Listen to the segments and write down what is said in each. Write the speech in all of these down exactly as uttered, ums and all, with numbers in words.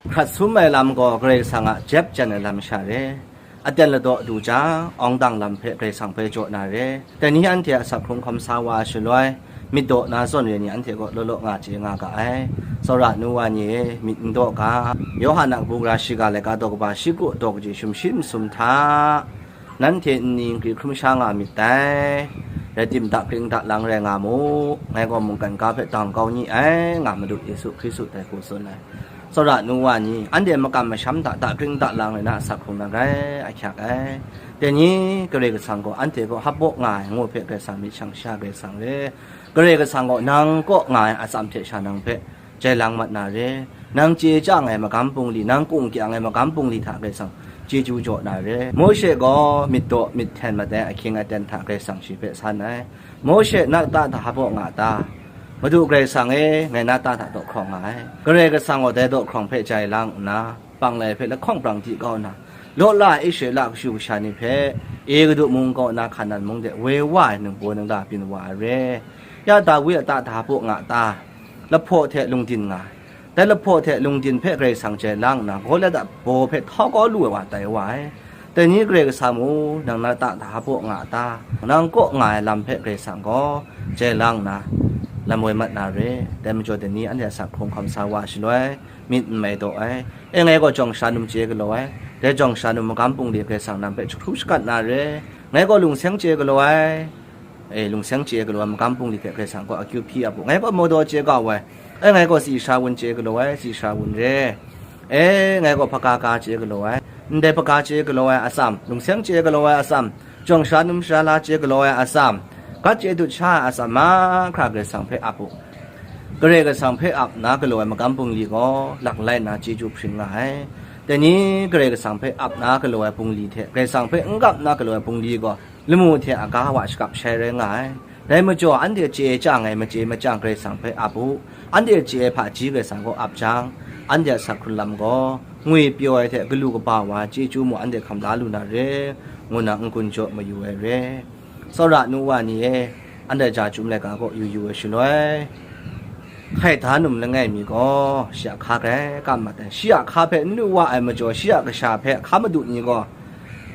Hkrat sum ai lam gaw Karai Kasang a jep jan ai lam sha re. Aten ladaw du jang, awng dang lam hpe Karai Kasang hpe jaw na re. Dai ni anhte a asak hkrung hkawm sa wa ai shaloi, myit daw na zawn re ni anhte kaw law law nga chye nga ga ai. Tsawra nu wa ni e, myit n daw ga. Yawhan a kabu gara shiga laika daw kaba shi kru daw kaji shum shi masum hta, nanhte nni nkri hkrum sha nga myit dai. Rai tim, dakring dalang rai nga mu, ngai gaw mungkan ga hpe dang kau ni ai, nga Madu Yesu Hkristu dai hku tsun ai. Tsawra nu wa ni, anhte makam masham hta dakring dalang rai na asak hkrung na rai ahkyak ai. Dai ni Karai Kasang gaw anhte kaw hap baw nga ai ngu hpe Karai Kasang myit shang sha Karai Kasang re. Karai Kasang gaw nang kaw nga ai atsam hte sha nang hpe jai lang mat na re. Nang chye chyang ai magam bungli, nang kung kyang ai magam bungli hta Karai Kasang chyeju jaw na re. Mawshe gaw myit daw myit hten mat ai ahkying aten hta Karai Kasang shi hpe san ai. Mawshe na lata hta hap baw nga ta? Madu Karai Kasang e, ngai na lata hta daw hkrawng nga ai. Karai Kasang gaw dai daw hkrawng hpe jai lang nna, panglai hpe lahkawng brang di kau nna, law la ai Israela kashu kasha ni hpe, Egutu mung kaw na Hkanan mung de woi wa ai ningbaw ningla byin wa ai re. Ya Dawi a lata hta hap baw nga ta? Lahpaw hte lungdin nga ai. Dai lahpaw hte lungdin hpe Karai Kasang jai lang nna, Gawliat a baw hpe htau kau lu ai wa tai wa ai. Dai ni Karai Kasang mung, nang na lata hta hap baw nga ta? Nang kaw nga ai lam hpe Karai Kasang gaw jai lang nna, lam woi mat na re. Dai majaw dai ni anhte a asak hkrung hkawm sa wa ai shaloi, myit n mai daw ai. E, ngai gaw jawng sha num chye galaw ai. Dai jawng sha num magam bungli Karai Kasang nang hpe jahkru shakat na re. Ngai gaw lungseng chye galaw ai. E, lungseng chye galaw ai magam bungli hte Karai Kasang gaw akyu hpyi a bu. Ngai gaw mawdaw chye kau ai. E, ngai gaw tsi sha wun chye galaw ai, tsi sha wun re. E, ngai gaw hpaga ga chye galaw ai. Ndai hpaga chye galaw ai atsam, lungseng chye galaw ai atsam, jawng sha num sha la chye galaw ai atsam, gat chye dut sha ai atsam mahkra Karai Kasang hpe ap u. Karai Kasang hpe ap na galaw ai magam bungli gaw, lak lai nna chyeju hpring nga ai. Dai ni Karai Kasang hpe ap na galaw ai bungli hte, Karai Kasang hpe n gap na galaw ai bungli gaw, lamu hte aga wa shakap shai rai nga ai. Dai majaw, anhte chye chyang ai machye machyang Karai Kasang hpe ap u. Anhte chye ai hpaji Karai Kasang gaw ap jang, anhte a asak hkrun lam gaw ngwi pyaw ai hte galu kaba wa ai chyeju mung anhte hkam la lu na re, ngu na n-gun jaw mayu ai re. Tsawra nu wa ni e, anhte ja chyum laika gaw yu yu ai shaloi, hkai da num langai mi gaw, shi a hka grai kam mat ai. Shi a hka hpe n lu wa ai majaw, shi a kasha hpe hka madu ni gaw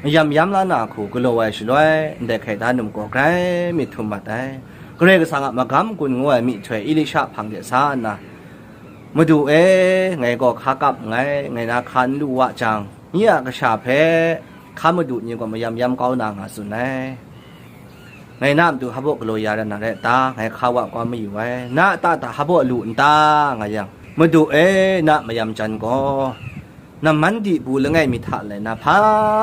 mayam yam la na hku galaw ai shaloi, ndai hkai da num gaw grai myit htum mat ai. Karai Kasang a magam gun ngu ai myihtoi Elisha hpang de sa nna, "Madu e, ngai gaw hka kap nngai, ngai na hka n lu wa jang, nye a kasha hpe hka madu ni gaw mayam yam kau na nga tsun ai. Ngai na matu hpa baw galaw ya rai na rai ta? Ngai hka wa kau mayu ai, na a lata hta hpa baw lu n ta?" nga yang, "Madu e, na a mayam jan gaw namman di bu langai mi hta lai na hpa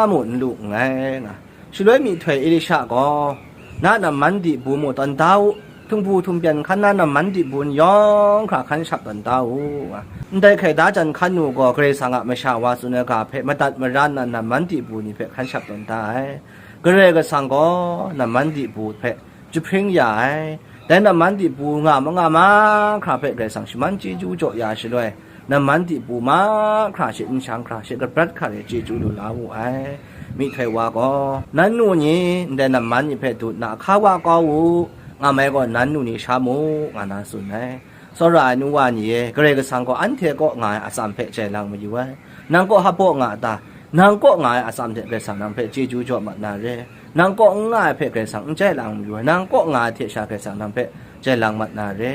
mu n lu nngai," nga. Shaloi myihtoi Elisha gaw, "Na a namman di bu mu tawn da u, htung hpu htum pyan hkan na namman di bu ni yawng hkra hkan shap tawn da u," nga. Ndai hkai da jan hkan nu gaw Karai Kasang a masha wa tsun ai ga hpe madat mara nna namman di bu ni hpe hkan shap tawn da ai. Karai Kasang gaw namman di bu hpe jahpring ya ai. Dai namman di bu nga ma nga mahkra hpe Karai Kasang shaman chyeju jaw ya shaloi, namman di bu mahkra she nshang hkra she kabrat hkra re chyeju lu la wu ai. Myihtoi wa gaw, "Nan nu ni ndai namman ni hpe dut na hka wa kau u, nga mai gaw nan nu ni sha mu," nga na tsun ai. Tsawra ai nu wa ni e, Karai Kasang gaw anhte kaw nga ai atsam hpe jai lang mayu ai. Nang kaw hpa baw nga a ta? Nang kaw nga ai atsam hte Karai Kasang nang hpe chyeju jaw mat na re. Nang kaw n nga ai hpe Karai Kasang n jai lang mayu ai. Nang kaw nga ai hte sha Karai Kasang nang hpe jai lang mat na re.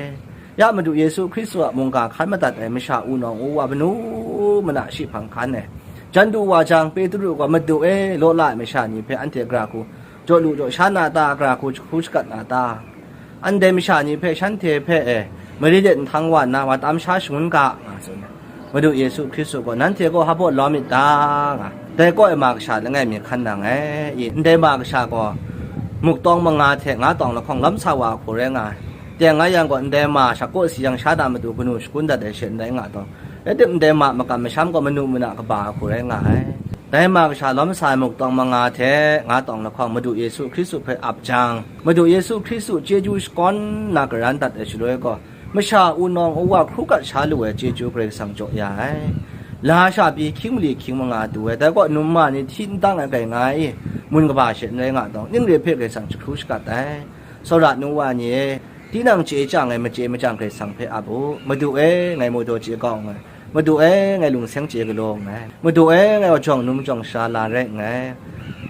Ya Madu Yesu Hkristu a mungga hkan madat ai masha wunawng wuwa manu mana shi hpang hkan ai. Jan du wa jang, Petru gaw, "Madu e, law la ai masha ni hpe anhte gara hku jaw lu jaw sha na ta? Gara hku jahkru shakat na ta? Ndai masha ni hpe, shanhte hpe e, mari de nhtang wa nna, wa tam sha shangun ga," nga tsun ai. Madu Yesu Hkristu gaw, "Nanhte gaw hpa baw lawm myit ta?" nga. Dai kaw ai ma kasha langai mi hkan nang ai i? Ndai ma kasha gaw muk tawng manga hte nga tawng lahkawng lawm sa wa hku rai nga ai. Teng nga yang gaw, ndai ma shakaw si yang sha ta matu kanu shakun dat ai she ndai nga taw, rai tim, ndai ma makam masham gaw manu mana kaba hku rai nga ai. Dai ma kasha lawm sa ai muk tawng manga hte nga tawng lahkawng Madu Yesu Hkristu hpe ap jang, Madu Yesu Hkristu chyeju shakawn na garan dat ai shaloi gaw, masha wunawng wuwa hkru gat sha lu ai chyeju Karai Kasang jaw ya ai. La sha pyi hkying mali hkying manga du ai, dai kaw num ma ni hti n tang ai grai nga ai i? Mun kaba she n rai nga taw, ning re hpe Karai Kasang jahkru shakat ai. Tsawra nu wa ni e, tinang chye chyang ai machye machyang Karai Kasang hpe ap u. "Madu e, ngai mawdaw chye kau nngai, Madu e, ngai lungseng chye galaw nngai. Madu e, ngai gaw jawng num jawng sha la rai nngai.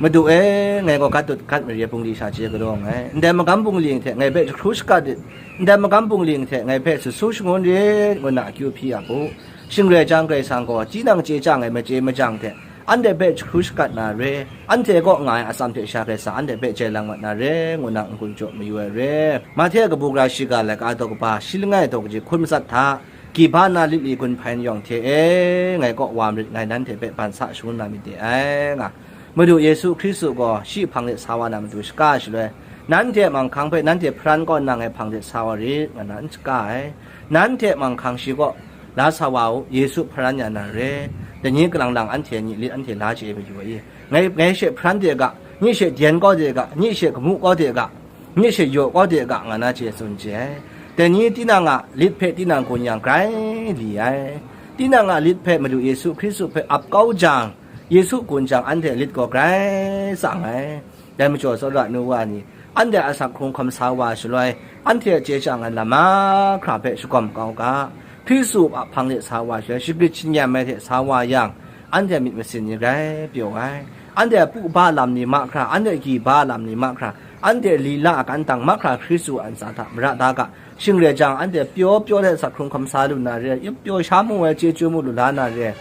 Madu e, ngai gaw gat dut gat mare bungli sha chye galaw nngai. Ndai magam bungli hte ngai hpe jahkru shakat rit, ndai magam bungli hte ngai hpe su su shangun rit, ngu na akyu hpyi ap u. Shing rai jang, Karai Kasang gaw tinang chye chyang ai machye machyang hte anhte hpe jahkru shakat na re, anhte kaw nga ai atsam hte sha Karai Kasang anhte hpe jai lang mat na re, ngu na n-gun jaw mayu ai re. Mahte kabu gara shiga laika daw kaba shi langai daw kaji hkun matsat hta, kaba na lit li gun hpai n yawng hte e, ngai kaw wa marit, ngai nanhte hpe ban sa shangun na myit de ai, nga. Madu Yesu Hkristu gaw shi hpang de sa wa na matu shaka shaloi, nanhte manghkang hpe nanhte hparan kaw nang e hpang de sa wa rit, nga na n shaka ai. Nanhte manghkang shi kaw la sa wa u, Yesu hparan ya na re. Dai ni kalang lang anhte nyi lit anhte la chye mayu ai i? Ngai, ngai she hparan de ga, nyi she dyen kau de ga, nyi she gamu kau de ga, nyi she yaw kau de ga, nga na chye tsun chye ai. Dai ni tinang a lit hpe tinang gun yang grai li ai. Tinang a lit hpe Madu Yesu Hkristu hpe ap kau jang, Yesu gun jang anhte lit gaw grai tsang ai. Dai majaw tsawra nu wa ni, anhte asak hkrung hkawm sa wa shaloi, anhte a chye chyang ai lam mahkra hpe shagawm kau ga. Hkristu a hpang de sa wa shaloi, shagrit shingyam ai hte sa wa yang, anhte myit masin ni grai pyaw ai. Anhte a pu ba lam ni mahkra, anhte a gi ba lam ni mahkra, anhte lila a kantang mahkra Hkristu a ntsa hta mara da ga. Shing rai jang, anhte pyaw pyaw hte asak hkrung hkawm sa lu na re, yin pyaw sha mu ai, chyeju mu lu la na re.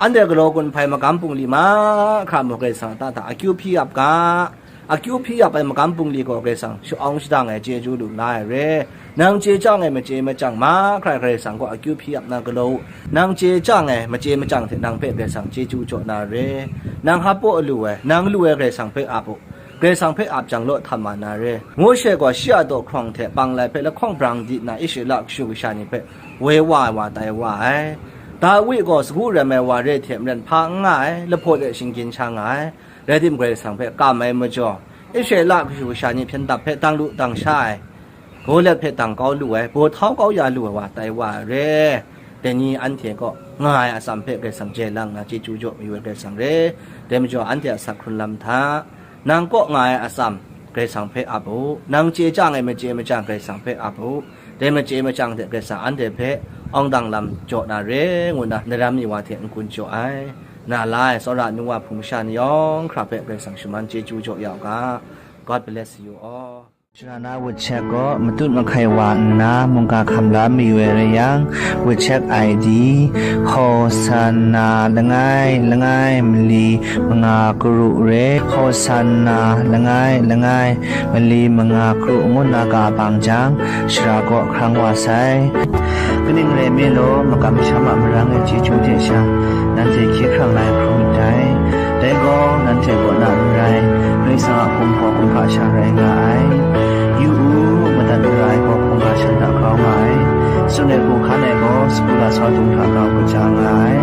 Anhte galaw gun hpai magam bungli mahkra mung Karai Kasang a ta hta akyu hpyi ap ga. Akyu hpyi ap ai magam bungli gaw Karai Kasang sha-awng shadang ai chyeju lu la ai re. Nang chye chyang ai machye machyang mahkra Karai Kasang gaw akyu hpyi ap na galaw u. Nang chye chyang ai machye machyang hte nang hpe Karai Kasang chyeju jaw na re. Nang hpaw lu ai, nang lu ai Karai Kasang hpe ap u. Karai Kasang hpe ap jang law htam wa na re. Mawshe gaw shi a daw hkrawng hte panglai hpe lahkawng brang di nna Israela kashu kasha ni hpe woi wa ai wa tai wa ai. Dawi gaw sagu rem ai wa re hte maren hpa n nga ai, lahpaw de shinggyim sha nga ai. Rai tim, Karai Kasang hpe kam ai majaw, Israela kashu kasha ni hpyen dap hpe dang lu dang sha ai, Goliat hpe dang kau lu ai, baw htau kau ya lu ai wa tai wa ai re. Dai ni anhte kaw nga ai atsam hpe Karai Kasang jai lang na chyeju jaw mayu ai Karai Kasang re. Dai majaw anhte a sak hkrun lam hta, nang kaw nga ai atsam Karai Kasang hpe ap u. Nang chye chyang ai machye machyang Karai Kasang hpe ap u. Dai machye machyang hte Karai Kasang anhte hpe awng dang lam jaw na re, ngu na daram ni wa hte n-gun jaw ai. Na la ai tsawra nu wa hpung masha ni yawng hkra hpe Karai Kasang shaman chyeju jaw ya u ga. God bless you all. Sharana wut chek gaw matut mahkai wa nna mungga hkam la mayu ai rai yang, wut chek I D, Hosanna langai langai mali manga karu re, Hosanna langai langai mali manga karu ngu na ga bang jang, shara kaw hkrang wa sai. Kaning rai mi law, makam masham a marang e chyeju hte sha, nanhte hkye hkrang lai hkrum ndai. Dai gaw, nanhte kaw na n rai, Karai Kasang a hpung hpaw hpung hpa sha rai nga ai. Yu u, madat mara ai gaw hpung ga shan hta grau nga ai. Tsun ai hku hkan ai gaw, sagu lasau dung hta grau kaja nga ai.